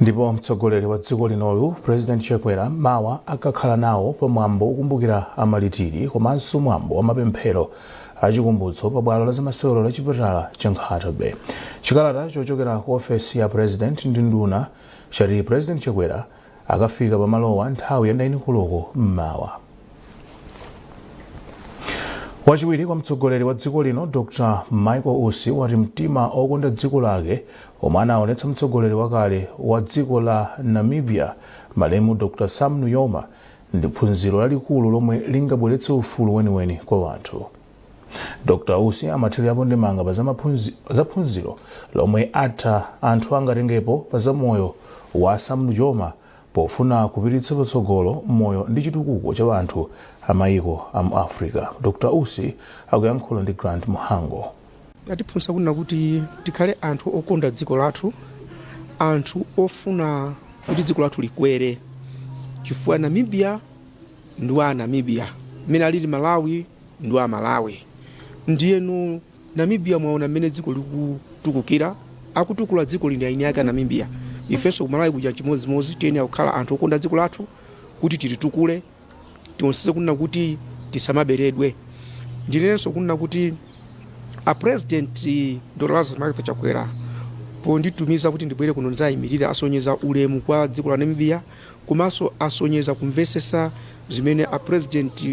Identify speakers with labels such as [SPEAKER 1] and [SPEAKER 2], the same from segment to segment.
[SPEAKER 1] Ndipo mtsogoleri wa dziko linolu, President Chakwera, mawa akakhala nawo pa mwambo wokumbukira amalitiri komanso mwambo wa mapemphero achikumbutso pa bwalo la zamasewero la chipatala cha Nkhata Bay. Chikalata chochokera ku ofesi ya President ndi nduna chati President Chakwera akafika pamalowa nthawi ya 9 koloko mmawa. Wachiwiri kwa mtsogoleri wa dziko lino, Dr Michael Usi, wati mtima okonda dziko lake omwe anaonetsa mtsogoleri wakale wa dziko la Namibia, malemu Dr Sam Nujoma, ndi phunziro lalikulu lomwe lingabweretse ufulu weniweni kwa anthu. Dr Usi amathirirapo ndemanga pa za phunziro lomwe atha anthu angatengepo pa zamoyo wa Sam Nujoma pofuna kupititsa patsogolo moyo ndi chitukuko cha anthu a mayiko a mu Africa. Dr Usi akuyankhula ndi Grant Muhango.
[SPEAKER 2] Atiphunzitsa kunena kuti tikhale anthu okonda dziko lathu, anthu ofuna kuti dziko lathu likwere, chifukwa Namibia ndi wa Namibia, mmene alili Malawi ndi wa Malawi. Ndiyeno Namibia, mwaona mmene dziko likutukukira, akutukula dziko lino eni ake a Namibia. Ifenso ku Malawi kuja chimodzimodzi, tiyenera kukhala anthu okonda dziko lathu kuti tilitukule, tionetsetse kunena kuti tisamaberedwe. Ndinenso kunena kuti a President Dr Lazarus McCarthy Chakwera ponditumiza kuti ndibwere kuno ndidzayimirire, asonyeza ulemu kwa dziko la Namibia, komanso asonyeza kumvetsetsa zimene a President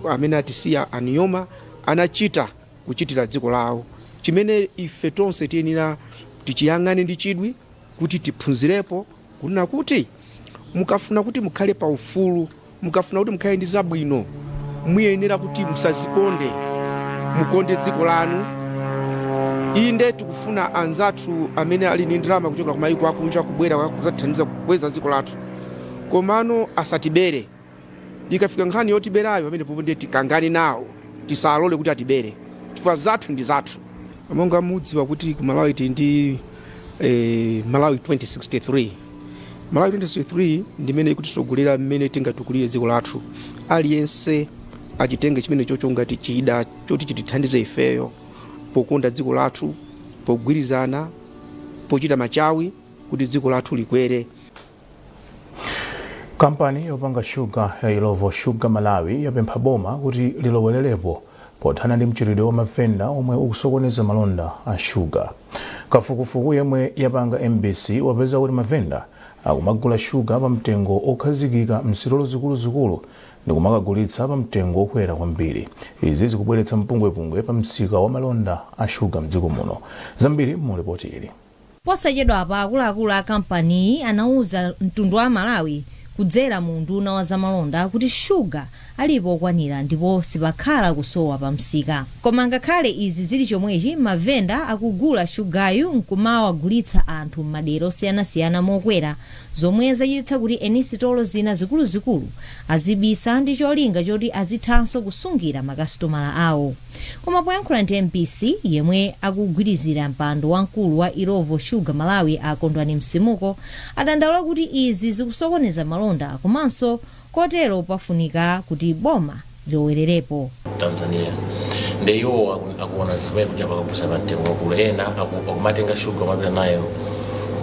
[SPEAKER 2] amene atisiya, a Nujoma, anachita kuchitira dziko lawo, chimene ife tonse tiyenera tichiyang'ane ndi chidwi kuti tiphunzirepo kunena kuti mukafuna kuti mukhale pa ufulu, mukafuna kuti mukhale ndi zabwino, muyenera kuti musazikonde, mukonde dziko lanu. Inde, tikufuna anzathu amene ali ndi ndalama kuchokera ku mayiko akunja kubwera kudzatithandiza kukweza dziko lathu, komano asatibere. Ikafika nkhani yotiberayo, pamene popo ndiye tikangane nawo, tisalole kuti atibere, chifukwa zathu ndi zathu. Monga mudziwa kuti ku Malawi tili ndi Malawi 2063. Malawi 2063 ndimene ikutisogolera mmene tingatukulire dziko lathu. Aliyense achitenge chimene chocho ngati chida choti chitithandize ifeyo pokonda dziko lathu, pogwirizana, pochita machawi kuti dziko lathu likwere.
[SPEAKER 1] Kampani yopanga shuga ya Illovo Sugar Malawi yapempha boma kuti lilowererepo pothana ndi mchitidwe wa mavenda omwe ukusokoneza malonda a shuga. Kafukufuku yemwe yapanga MBC wapeza kuti mavenda akumagula shuga pa mtengo okhazikika msitolo zikuluzikulu ndi kumakagulitsa pa mtengo okwera kwambiri. Izi zikubweretsa mpungwepungwe pa msika wa malonda a shuga mdziko muno. Zambiri mu ripoti ili.
[SPEAKER 3] Posachedwapa akuluakulu a kampaniyi anauza mtundu wa Malawi kudzera mu unduna wa zamalonda kuti shuga alipo okwanira ndipo sipakhala kusowa pa msika. Koma ngakhale izi zili chomwechi, mavenda akugula shugayu nkumawagulitsa anthu m'madera osiyanasiyana mokwera, zomwe zachititsa kuti eni sitolo zina zikuluzikulu azibisa ndi cholinga choti azithanso kusungira makasitomala awo. Koma poyankhula ndi MBC, yemwe akugwirizira mpando wamkulu wa Illovo Sugar Malawi, a Kondwani Msimuko, adandaula kuti izi zikusokoneza malonda komanso kotero pafunika kuti boma lilowererepo.
[SPEAKER 4] Tanzania nde iwo akuona kumene kuja pakagulitsa pa mtengo wakulu. Ena akumatenga shuga kumapita nayo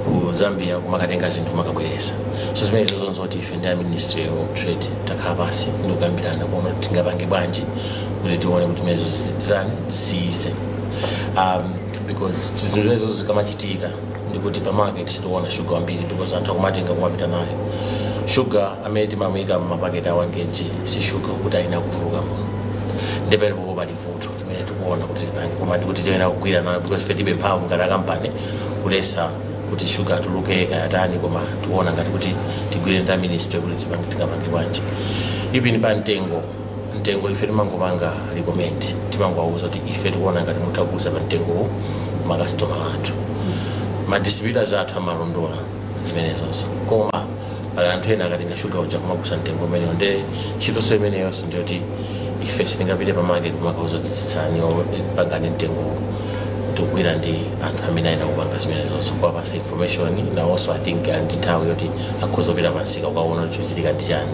[SPEAKER 4] ku Zambia, kumakatenga zinthu kumakabweresa. So zimenezo zonzoti ife ndi a Ministry of Trade takhala pasi ndi kukambirana kuona kuti tingapange bwanji kuti tione kuti zimenezo zani zisiyise, because zinthu zimenezo zikamachitika ndikuti pa market sitiona shuga wambiri, because anthu akumatenga kumapita nayo. Shuga amene timamuyika mmapaketi a 1 kg si shuga kuti ayina kutuluka muno. Ndipene popo pali vuto limene tikuona kuti tipange, koma ndikuti tiyenera kugwira nayo, because ife tibe mphamvu ngati akampani kulesa kuti shuga atuluke kayatani, koma tikuona ngati kuti tigwire ndi ministry kuti tipange, tingapange bwanji. Even pa mtengo, mtengo ife timangopanga recommend, timangowauza kuti ife tikuona ngati mutha kugulitsa pa mtengowu makasitomala athu. Ma distributors athu amalondola zimenezozo, koma pali anthu ena akatenga shuga uja kumagulitsa mtengo umenewo. Nde ntchitonso imeneyonso ndiyoti ife sitingapite pa market kumakauza kuti tsitsani, pangani mtengo. Tikugwira ndi anthu amene ayena kupanga zimenezozo kuwapasa information. Nawonso I think ali ndi nthawi yoti akhoza kupita pansika kukaona kuti chochitika ndi chani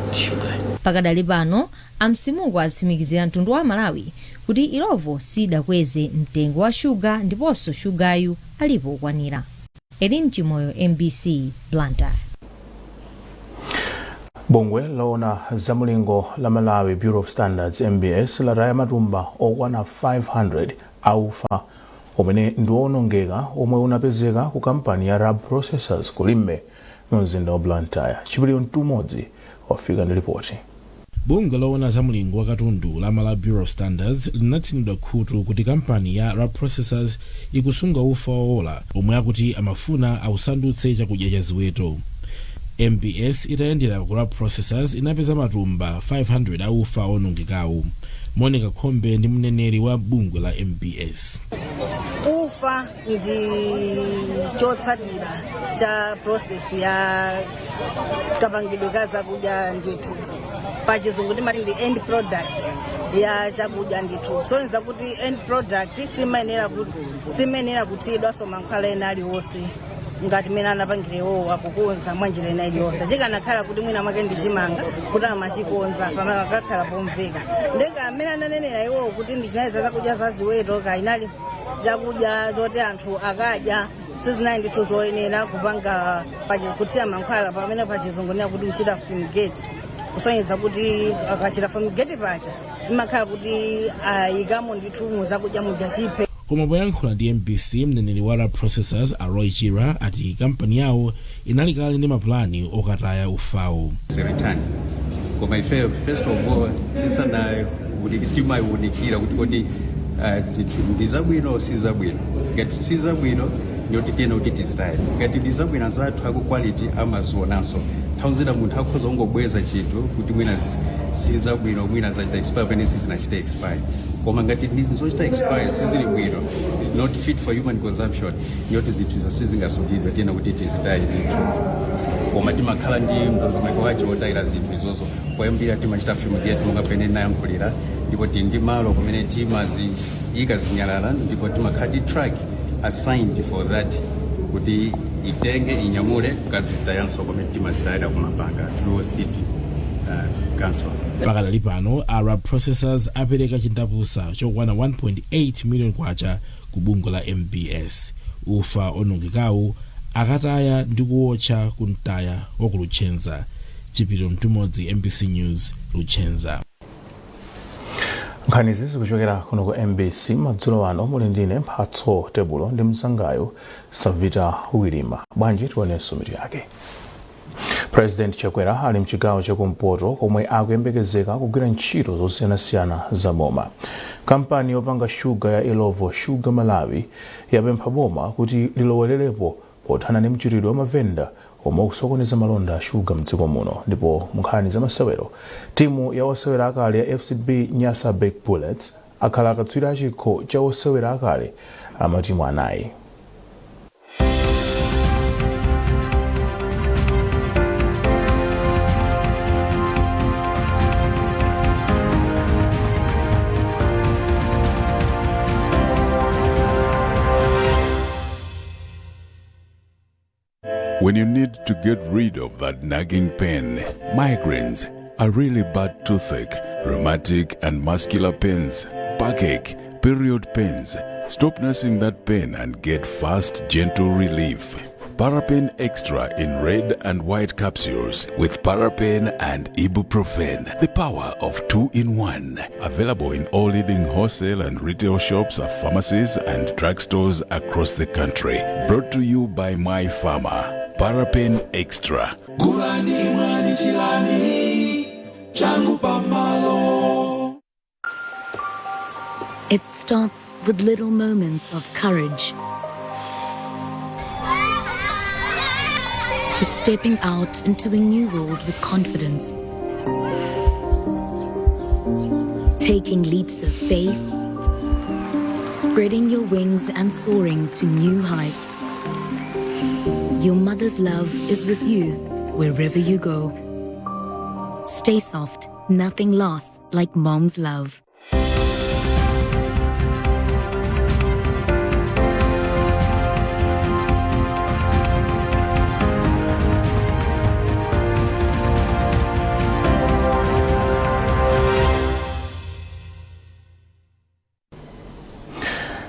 [SPEAKER 4] ndi shuga.
[SPEAKER 3] Pakadali pano, a Msimuko atsimikizira mtundu wa Malawi kuti Illovo sidakweze mtengo wa shuga ndiponso shugayu alipo okwanira. Elin Chimoyo, MBC, Blantyre.
[SPEAKER 1] Bungwe loona zamulingo la Malawi Bureau of Standards, MBS, lataya matumba okwana 500 aufa umene ndi wonongeka omwe unapezeka ku kampani ya Rab Processors ku Limbe mu mzinda wa Blantyre. Chipiliro Mtumodzi wafika ndi ripoti.
[SPEAKER 5] Bungwe loona za mlingo wa katundu la Malawi Bureau of Standards linatsinidwa khutu kuti kampani ya Rab Processors ikusunga ufa wowola omwe akuti amafuna ausandutse chakudya cha ziweto. MBS itayendera ku Rab Processors inapeza matumba 500 a ufa onongekawo. Monica Khombe ndi mneneri wa bungwe la MBS.
[SPEAKER 6] Ufa ndi chotsatira cha process ya kapangidwe ka zakudya ndithu. Pachizungu timati ndi end product ya chakudya ndithu. Soneza kuti end product simayenera kuthiridwanso mankhwala ena aliwonse ngati mene anapangire iwowo akukonza mwa njira ina iliyonse. Chikanakhala kuti mwina mwake ndi chimanga kuti amachikonza, pamakakhala pomveka. Ndeka amene ananenera iwowo kuti ndi zinali za zakudya za ziweto, kainali chakudya choti anthu akadya, sizinali ndithu zoyenera kupanga kuthira mankhwala pamene pachizungu nena kuti kuchita fumigate, kusonyeza kuti akachita fumigate paja imakhala kuti ayikamo ndithu muzakudya muja chiphe.
[SPEAKER 5] Koma poyankhula ndi MBC, mneneri wa Rab Processors a Roy Chira ati kampani yawo inali kale ndi mapulani okataya ufawo.
[SPEAKER 7] Return, koma ife first of all tisana timayiwunikira kuti kodi zinthu ndi zabwino, si zabwino. Ngati si zabwino, ndiyoti tiyena kuti tizitaye. Ngati ndi zabwino, anzathu aku quality amazionanso. Nthawi zina munthu akhoza kungobweza chinthu kuti mwina si zabwino, mwina zachita expire pamene sizinachita expire. Koma ngati ndi zochita expire, sizili bwino, not fit for human consumption, ndiyoti zinthu izo sizingasungidwe, tiyena kuti tizitaye ndithu. Koma timakhala ndi ndondomeko wacho wotayira zinthu izozo. Poyambira timachita fumigate monga pene nayankhulira, ndipo tili ndi malo kumene timaziyika zinyalala, ndipo timakhala ndi truck assigned for that kuti itenge, inyamule kukazitayanso kumene timazitayira kumapanga through city council.
[SPEAKER 5] Pakadali pano a Rab Processors apereka chindapusa chokwana 1.8 million kwacha ku bungwe la MBS. Ufa onongekawu akataya ndi kuwotcha ku mtaya wa ku Luchenza. Chipiliro Mtumodzi, MBC News, Luchenza.
[SPEAKER 1] Nkhanizi zikuchokera kuno ku MBC. Madzulo ano muli ndine Mphatso Tebulo ndi mzangayo Savita Wilima. Bwanji tionenso mitu yake. President Chakwera ali mchigawo chakumpoto komwe akuyembekezeka kugwira ntchito zosiyanasiyana za boma. Kampani yopanga shuga ya Illovo Sugar Malawi yapempha boma kuti lilowererepo pothana ndi mchitidwe wa mavenda omwe ukusokoneza malonda a shuga mdziko muno. Ndipo nkhani za masewero, timu ya osewera akale ya FCB Nyasa Big Bullets akhala akatswiri a chikho cha osewera akale amatimu anayi.
[SPEAKER 8] When you need to get rid of that nagging pain, migraines, a really bad toothache, rheumatic and muscular pains, backache, period pains, stop nursing that pain and get fast, gentle relief. Parapain Extra in red and white capsules with Parapain and ibuprofen. The power of two in one. Available in all leading wholesale and retail shops, pharmacies, and drugstores across the country. Brought to you by My Pharma. Parapain Extra.
[SPEAKER 9] Gulani, imwani, chilani changu pamalo.
[SPEAKER 10] It starts with little moments of courage. To stepping out into a new world with confidence. Taking leaps of faith. Spreading your wings and soaring to new heights. Your mother's love is with you wherever you go. Stay soft. Nothing lasts like mom's love.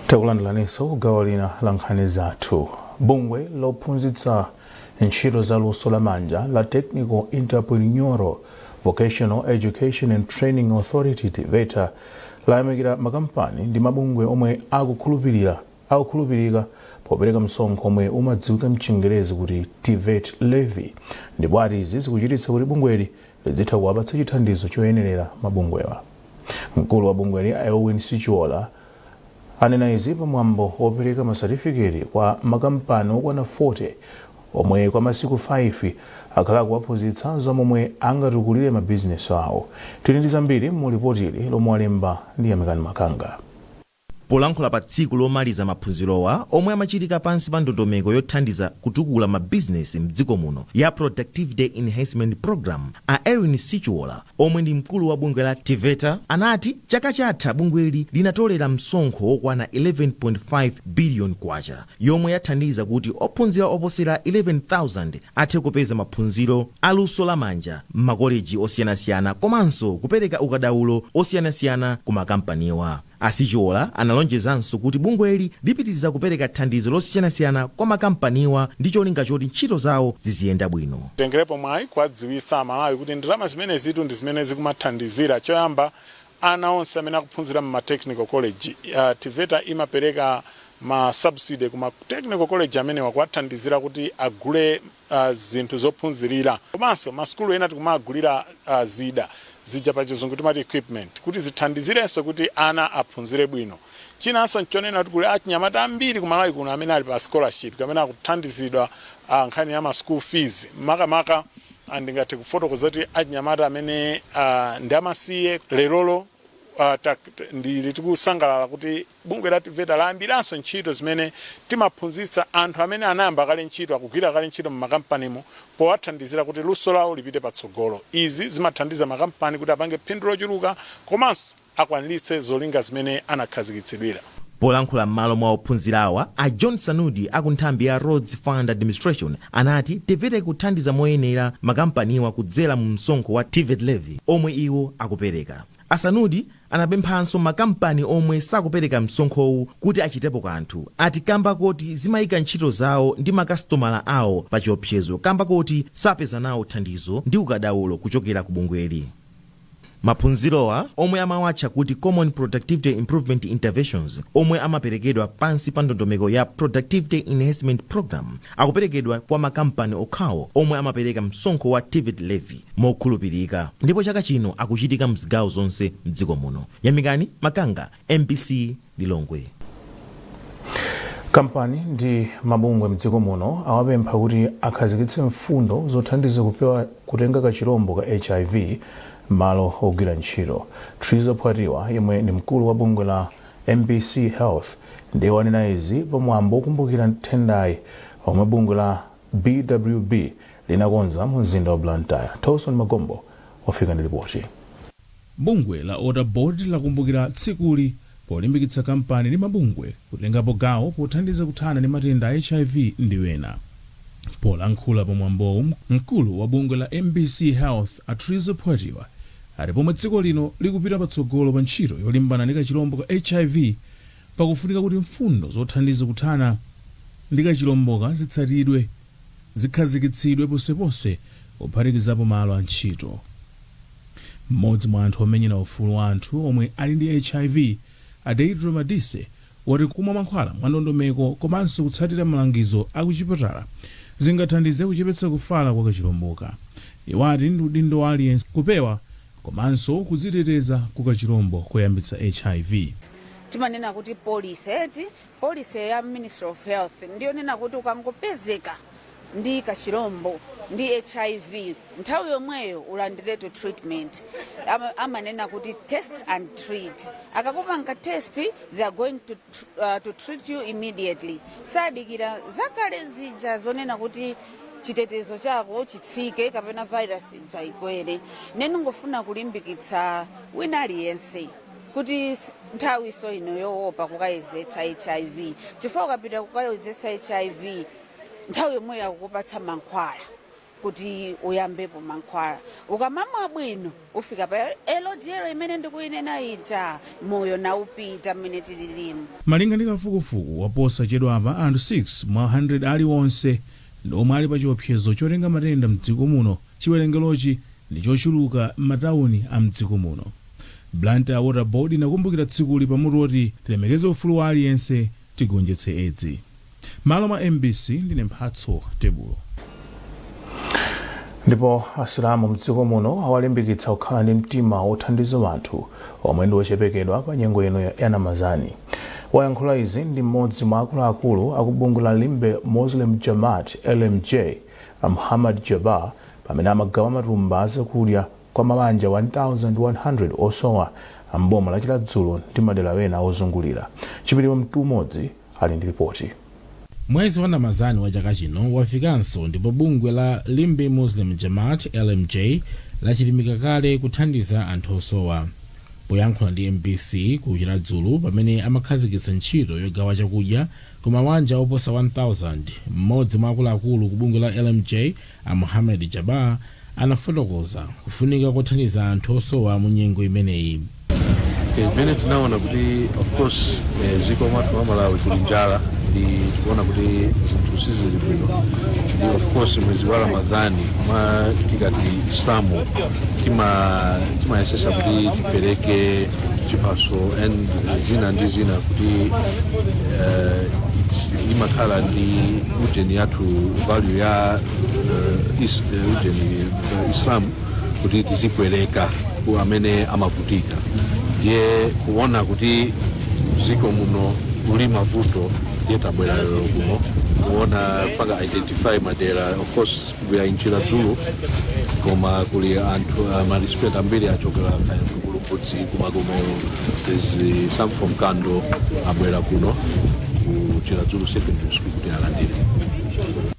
[SPEAKER 1] Takulandiraninso gawo lina la nkhani zathu. Bungwe lophunzitsa ntchito za luso lamanja la Technical Entrepreneurial Vocational Education and Training Authority, TEVETA, layamikira makampani ndi mabungwe omwe akukhulupirira akukhulupirika popereka msonkho omwe umadziwika mchingerezi kuti TEVET levy, ndipo ati izi zikuchititsa kuti bungweli lizitha kuwapatsa chithandizo choyenerera mabungwewa. Mkulu wa bungweli, Elwin Sichiola, anena izi pamwambo wopereka masatifiketi kwa makampani okwana 40 omwe kwa masiku 5 akhala akuwaphunzitsa za momwe angatukulire mabizinesi awo. Tili ndi zambiri mu lipotili lomwe walemba ndi Yamikani Makanga.
[SPEAKER 11] Polankhula pa tsiku lomaliza maphunzirowa, omwe amachitika pansi pa ndondomeko yothandiza kutukula mabizinesi mdziko muno ya Productivity Enhancement Program, a Erin Sichiola, omwe ndi mkulu wa bungwe la TEVETA, anati chaka chatha bungweli linatolera msonkho wokwana 11.5 billion kwacha, yomwe yathandiza kuti ophunzira oposera 11,000 athe kupeza maphunziro aluso lamanja m'makoleji osiyanasiyana komanso kupereka ukadaulo osiyanasiyana ku makampaniwa. A Sichiola analonjezanso kuti bungweli lipitiriza kupereka thandizo losiyanasiyana kwa makampaniwa ndi cholinga choti ntchito zawo ziziyenda bwino.
[SPEAKER 12] Tengerepo mwayi kuwadziwitsa Amalawi kuti ndalama zimene zitu ndi zimene zikumathandizira choyamba ana onse amene akuphunzira mu technical college. TEVETA imapereka ma subsidy kuma technical college amene kuwathandizira kuti agule zinthu zophunzirira, komanso masukulu ena tikumagulira zida zija, pa Chizungu timati equipment, kuti zithandizirenso kuti ana aphunzire bwino. Chinanso nchonena kuti kuli achinyamata ambiri kumalawi kuno amene ali pa scholarship kamene akuthandizidwa nkhani ya ma school fees. Makamaka ndingathe kufotokoza kuti achinyamata amene ndi amasiye lerolo, ndili tikusangalala kuti bungwe la TEVETA layambiranso ntchito zimene timaphunzitsa anthu amene anayamba kale ntchito, akugwira kale ntchito mmakampanimo, powathandizira kuti luso lawo lipite patsogolo. Izi zimathandiza makampani kuti apange phindu lochuluka komanso akwaniritse zolinga zimene anakhazikitsidwira.
[SPEAKER 11] Polankhula m'malo mwa ophunzirawa, a John Sanudi aku nthambi ya Roads Fund Administration anati TEVETA ikuthandiza moyenera makampaniwa kudzera mu msonkho wa TEVET levy omwe iwo akupereka. A Sanudi anapemphanso makampani omwe sakupereka msonkhowu kuti achitepo kanthu, ati kamba koti zimayika ntchito zawo ndi makasitomala awo pa chiopsezo kamba koti sapeza nawo thandizo ndi ukadaulo kuchokera ku bungweli. Maphunzirowa, omwe amawatcha kuti Common Productivity Improvement Interventions, omwe amaperekedwa pansi pa ndondomeko ya Productivity Enhancement Program, akuperekedwa kwa makampani okhawo omwe amapereka msonkho wa TEVET levy mokhulupirika, ndipo chaka chino akuchitika mzigawo zonse mdziko muno. Yamikani Makanga, MBC, Lilongwe.
[SPEAKER 1] Kampani ndi mabungwe mdziko muno awapempha kuti akhazikitse mfundo zothandiza kupewa kutenga kachirombo ka HIV malo ogwira ntchito. Triza Phwatiwa, yemwe ndi mkulu wa bungwe la MBC Health, ndiye wanena izi pamwambo wokumbukira nthendayi omwe bungwe la BWB linakonza mu mzinda wa Blantyre. Tolson Magombo wafika ndi ripoti.
[SPEAKER 5] Bungwe la Water Board lakumbukira tsikuli polimbikitsa kampani ndi mabungwe kutengapo gawo pothandiza kuthana ndi matenda a HIV ndi wena. Polankhula pamwambowu, mkulu wa bungwe la MBC Health, a Triza Phwatiwa, ati pomwe dziko lino likupita patsogolo pa ntchito yolimbana ndi kachirombo ka HIV, pakufunika kuti mfundo zothandiza kuthana ndi kachiromboka zitsatidwe, zikhazikitsidwe ponseponse, kuphatikizapo malo a ntchito. Mmodzi mwa anthu omenyera ufulu wa anthu omwe ali ndi HIV, a Deidre Madise, wati kumwa mankhwala mwandondomeko komanso kutsatira malangizo akuchipatala zingathandize kuchepetsa kufala kwa kachiromboka. Iwo ati ndi udindo wa aliyense kupewa komanso kudziteteza ku kachirombo koyambitsa HIV.
[SPEAKER 13] Timanena kuti policy eti, policy ya Ministry of Health ndiyonena kuti ukangopezeka ndi kachirombo ndi HIV, nthawi yomweyo ulandiretu treatment. Amanena kuti test and treat. Akakupanga test, they are going to treat you immediately. Sadikira zakale zija zonena kuti chitetezo chako chitsike kapena virus ija ikwere. Nene ngofuna kulimbikitsa wina aliyense kuti nthawi so ino yoopa kukayezetsa HIV, chifukwa ukapita kukayezetsa HIV, nthawi yomweyo akukupatsa mankhwala. Kuti uyambepo mankhwala, ukamamwa bwino ufika pa LDL imene ndikuyinena ija, moyo naupita mmene tililimu.
[SPEAKER 1] Malinga ndi kafukufuku waposachedwapa, anthu 6 mwa 100 aliwonse ndi omwe ali pa chiopsezo chotenga matenda mdziko muno. Chiwerengerochi ndi chochuluka m'matawuni a mdziko muno. Blantyre Water Board inakumbukira tsikuli pamutu woti "Tilemekeze ufulu wa aliyense, tigonjetse Edzi". Malo mwa MBC, ndine Mphatso Tebulo. Ndipo Asilamu mdziko muno awalimbikitsa kukhala ndi mtima wothandiza anthu omwe ndi ochepekedwa pa nyengo ino ya Ramazani. Wayankhula izi ndi mmodzi mwa akuluakulu akubungwe la Limbe Muslim Jamaat, LMJ, Muhammad Jabbar, pamene amagawa matumba azakudya kwa mabanja 1100 osowa amboma la Chiradzulu ndi madera ena ozungulira. Chipiriro Mtumodzi ali ndi ripoti.
[SPEAKER 5] Mwezi wa Ramazani wa chaka chino wafikanso, ndipo bungwe la Limbe Muslim Jamaat, LMJ, lachilimika kale kuthandiza anthu osowa. Poyankhula ndi MBC ku Chiradzulu pamene amakhazikitsa ntchito yogawa chakudya ku mabanja oposa 1000, mmodzi mwa akuluakulu ku bungwe la LMJ, a Muhammad Jabbar, anafotokoza kufunika kothandiza anthu osowa mu nyengo imeneyi.
[SPEAKER 14] Imene tinaona kuti, of course, dziko mwathu mwa Malawi kuli njala, ndi tikuona kuti zinthu sizili bwino, ndi of course mwezi wa Ramadhani mwa tikati Islamu timayesesa kuti tipereke chiphaso and zina ndi zina kuti imakhala ndi ujeni yathu, value ya ujeni Islam, kuti tizipereka ku amene amavutika. Ndiye kuona kuti dziko muno muli mavuto, ndiye tabwera lero kuno kuona mpaka identify madera. Of course we are in Chiradzulu, koma kuli anthu ma recipient ambiri achokera ku Lumbudzi, kuMagomero. There's some from Kando abwera kuno ku Chiradzulu Secondary School kuti alandire.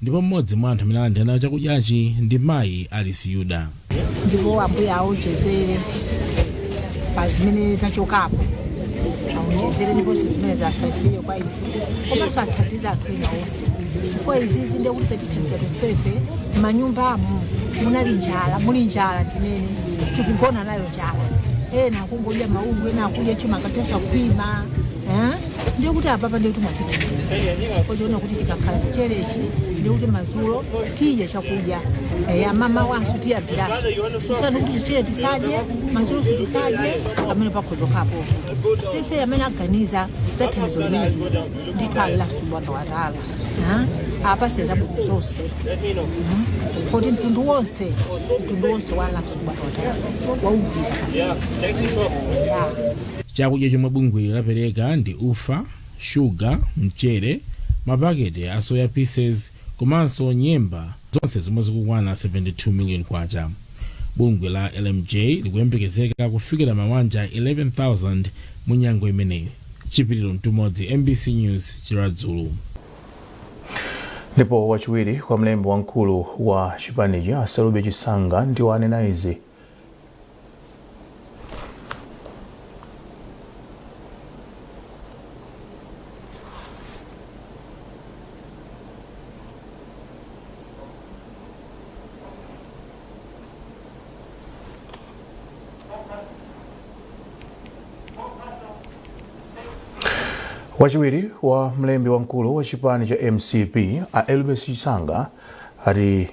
[SPEAKER 5] Ndipo mmodzi mwa anthu amene alandira nawo chakudyachi ndi mayi Alice Yuda.
[SPEAKER 15] Ndipo Ambuye aonjezere pa zimene zachokapo, aonjezere ndiponso zimene zasasiye kwa ife, komanso athandize anthu ena onse, chifukwa izizi ndiye kuti zatithandiza tonsefe. M'manyumbamo munali njala, muli njala, ndinene tikugona nayo njala. Ena akungodya maungu, ena akudya chimanga chosakhwima, eh? Ndiye kuti apapa ndiye kuti mwatithandiza kochiona kuti tikakhala chicherechi, ndiye kuti madzulo tidya chakudya, amama wanso tiyambiraso tisanu kuti chichere tisadye, madzuloso tisadye, pamene pakhoza khapo. Ife amene aganiza za thandizo limene lili, ndithu Allah subhanahu wa taala apase zabwino zonse, foti mtundu wonse wa Allah subhanahu wa taala waugwira ya.
[SPEAKER 5] Chakudya chomwe bungweli lapereka ndi ufa, shuga, mchere, mapaketi a soya pieces komanso nyemba, zonse zomwe zikukwana 72 million kwacha. Bungwe la LMJ likuyembekezeka kufikira mabanja 11,000 mu nyengo imeneyi. Chipiriro Mtumodzi, MBC News, Chiradzulu.
[SPEAKER 1] Ndipo wachiwiri kwa mlembi wamkulu wa chipanichi, Aselube Chisanga, ndiwo anena izi. Wachiwiri wa mlembi wamkulu wa chipani cha MCP, a Elvis Chisanga, ati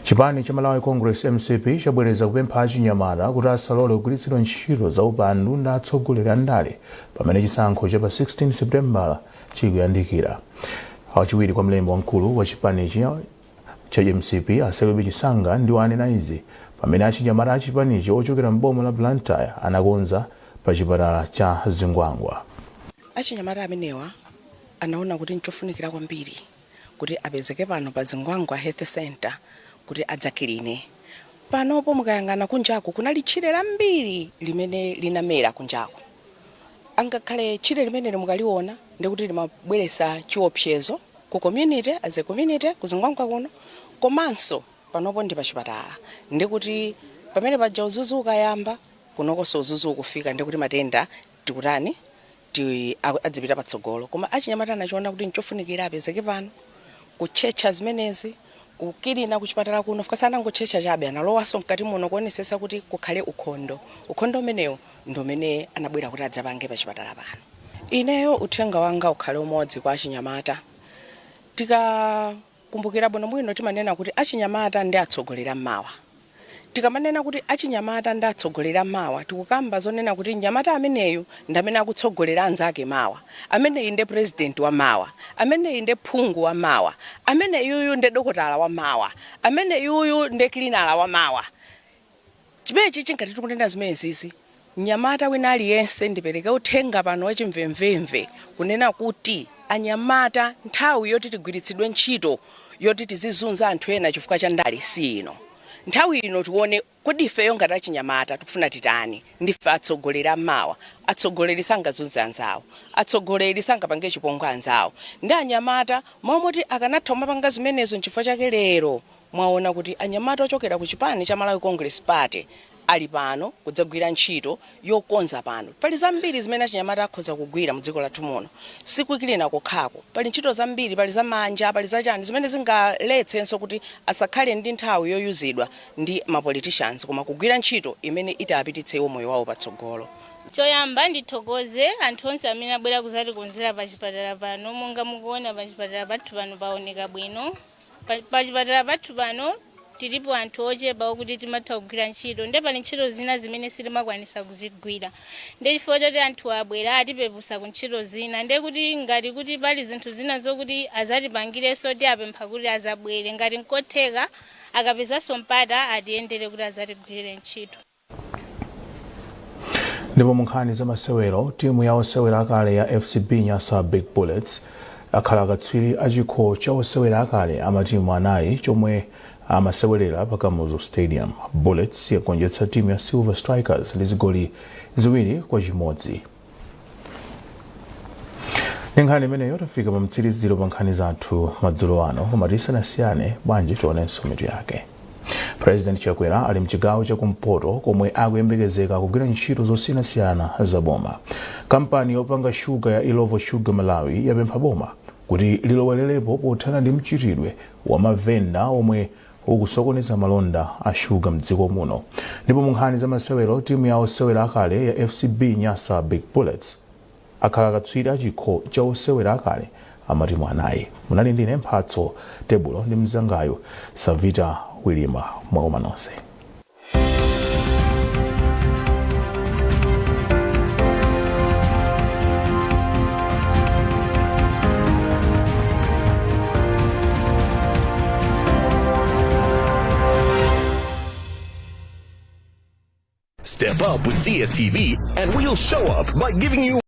[SPEAKER 1] chipani cha Malawi Congress, MCP, chabwereza kupempha achinyamata kuti asalole kugwiritsidwa ntchito za upandu ndi atsogoleri a ndale pamene chisankho cha pa 16 Septembala chikuyandikira. Wachiwiri kwa mlembi wamkulu wa chipanichi cha MCP, Aselube Chisanga, ndiwo anena izi pamene achinyamata achipanichi ochokera mboma la Blantyre anakonza pa chipatala cha Zingwangwa.
[SPEAKER 16] Achinyamata amenewa anaona kuti nchofunikira kwambiri kuti apezeke pano pa Zingwangwa Health Center kuti adzakiline. Panopo mukayang'ana kunjaku, kunali tchire lambiri limene linamera kunjaku. Angakhale tchire limeneli mukaliona, ndikuti limabweretsa chiopsezo ku community, as a community ku Zingwangwa kuno, komanso panopo ndi pachipatala, ndikuti pamene paja udzudzu ukayamba kunokonso udzudzu ukufika, ndikuti matenda tikutani. Ti adzipita patsogolo, koma achinyamata anachiona kuti nchofunikira apezeke pano kutchetcha zimenezi, kukilina kuchipatala kuno. Fika sanangotchetcha chabe, analowanso mkati muno kuonesesa kuti kukhale ukhondo. Ukhondo umenewu ndi umene anabwera kuti adzapange pachipatala pano. Ineyo uthenga wanga ukhale umodzi kwa achinyamata. Tikakumbukira bwinobwino, timanena kuti achinyamata ndi atsogoleri mawa. Tikamanena kuti achinyamata ndi atsogoleri mawa, tikukamba zonena kuti mnyamata ameneyu ndi amene akutsogolera anzake mawa. Ameneyi ndi president wa mawa, ameneyi ndi phungu wa mawa, ameneyuyu ndi dokotala wa mawa, ameneyuyu ndi cleaner wa mawa. Chimenechi chingati tikunena zimenezizi, mnyamata wina aliyense, ndipereke uthenga pano wachimvemvemve kunena kuti anyamata, nthawi yoti tigwiritsidwe ntchito yoti tizizunza anthu ena chifukwa cha ndale si ino. Nthawi ino tione kodi ifeyo ngati achinyamata tikufuna titani. Ndife atsogoleri amawa. Atsogoleri sangazunze anzawo, atsogoleri sangapange chipongwe anzawo. Ndi anyamata momoti akanatha kumapanga zimenezo. Nchifukwa chake lero mwaona kuti anyamata ochokera ku chipani cha Malawi Congress Party ali pano kudzagwira ntchito yokonza pano. Pali zambiri zimene achinyamata akhoza kugwira mu dziko lathu muno. Sikukilina kokhako, pali ntchito zambiri, pali zamanja, pali zachani, zimene zingaletsenso kuti asakhale ndi nthawi yoyuzidwa ndi ma politicians, koma kugwira ntchito imene itapititse iwo moyo wawo patsogolo.
[SPEAKER 17] Choyamba ndithokoze anthu onse amene abwera kuzatikonzera pa chipatala pano. Monga mukuona, pa chipatala pathu pano paoneka bwino. Pa chipatala pathu pano tilipo anthu ochepa okuti timatha kugwira ntchito, nde pali ntchito zina zimene sitimakwanisa kuzigwira. Nde chifukwa choti anthu abwera atipepusa ku ntchito zina, nde kuti ngati kuti pali zinthu zina zokuti azatipangirenso, tiapempha kuti azabwere ngati nkotheka, akapezanso mpata atiyendere kuti azatigwirire ntchito.
[SPEAKER 1] Ndipo mu nkhani za masewero, timu ya osewera akale ya FCB Nyasa Big Bullets akhala akatswiri a chikho cha osewera akale a matimu anayi chomwe amasewerera pa Kamuzu Stadium. Bullets yagonjetsa timu ya Silver Strikers ndi zigoli 2-1. Ndi nkhani imeneyo tafika pa mtsiriziro pa nkhani zathu madzulo ano, koma tisanasiyane, bwanji tionenso mitu yake. President Chakwera ali mchigawo chakumpoto komwe akuyembekezeka kugwira ntchito zosiyanasiyana za boma. Kampani yopanga shuga ya Illovo Sugar Malawi yapempha boma kuti lilowererepo pothana ndi mchitidwe wa mavenda omwe ukusokoneza malonda a shuga mdziko muno. Ndipo mu nkhani za masewero, timu ya osewera akale ya FCB Nyasa Big Bullets akhala akatswiri a chikho cha osewera akale a matimu anayi. Munali ndine Mphatso Tebulo ndi mzangayo Savita Wilima. Mwakoma nonse.
[SPEAKER 18] Step up with DSTV and we'll show up by giving you